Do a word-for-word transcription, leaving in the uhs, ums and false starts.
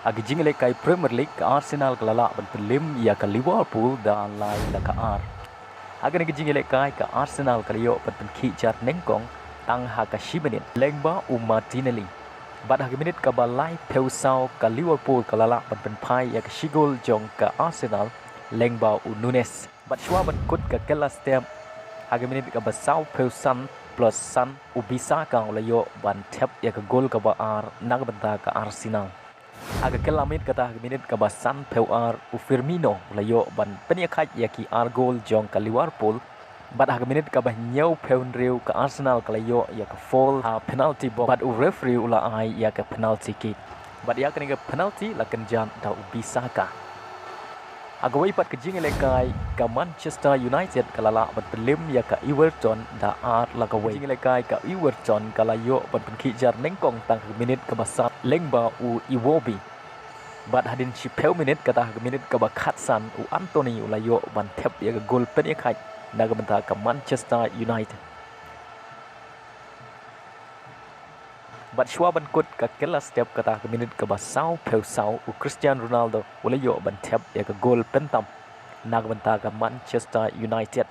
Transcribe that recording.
Ha ka jingïalehkai Premier League, ka Arsenal ka la lah ban pynlem ïa ka Liverpool da lai la ka ar. Ha kane ka jingïalehkai, ka Arsenal ka la ïoh ban pynkhih jar nyngkong tang ha ka shi minit lyngba u Martinelli. Bad ha ka minit kaba laiphew saw, ka Liverpool ka la lah ban pynphai ïa ka shi gol jong ka Arsenal lyngba u Nunez. Bad shuwa ban kut ka kylla step, ha ka minit kaba sawphew san plus san, u Bissaka u la ïoh ban thep ïa ka gol kaba ar na ka bynta ka Arsenal. Ha ka kylla miet kata, ha ka minit kaba sanphew ar, u Firmino u la ïoh ban pynïakhaid ïa ki ar gol jong ka Liverpool. Bad ha ka minit kaba hynñiewphew hynriew, ka Arsenal ka la ïoh ïa ka foul ha penalty box, bad u referee u la ai ïa ka penalty kick. Bad ïa kane ka penalty la kynjat da u Bissaka. Ha kawei pat ka jingïalehkai, ka Manchester United ka la lah ban pynlem ïa ka Everton da ar la kawei. Jingïalehkai, ka Everton ka la ïoh ban pynkhih jar nyngkong tang ha ka minit kaba san lyngba u Iwobi. Bad hadien shiphew minit, kata ha ka minit kaba khatsan, u Antony u la ïoh ban thep ïa ka gol pynïakhaid na ka bynta ka Manchester United. Bad shuwa ban kut ka kylla step, kata ha ka minit kaba sawphew saw, u Cristiano Ronaldo u la ïoh ban thep ïa ka gol pyntam na ka bynta ka Manchester United.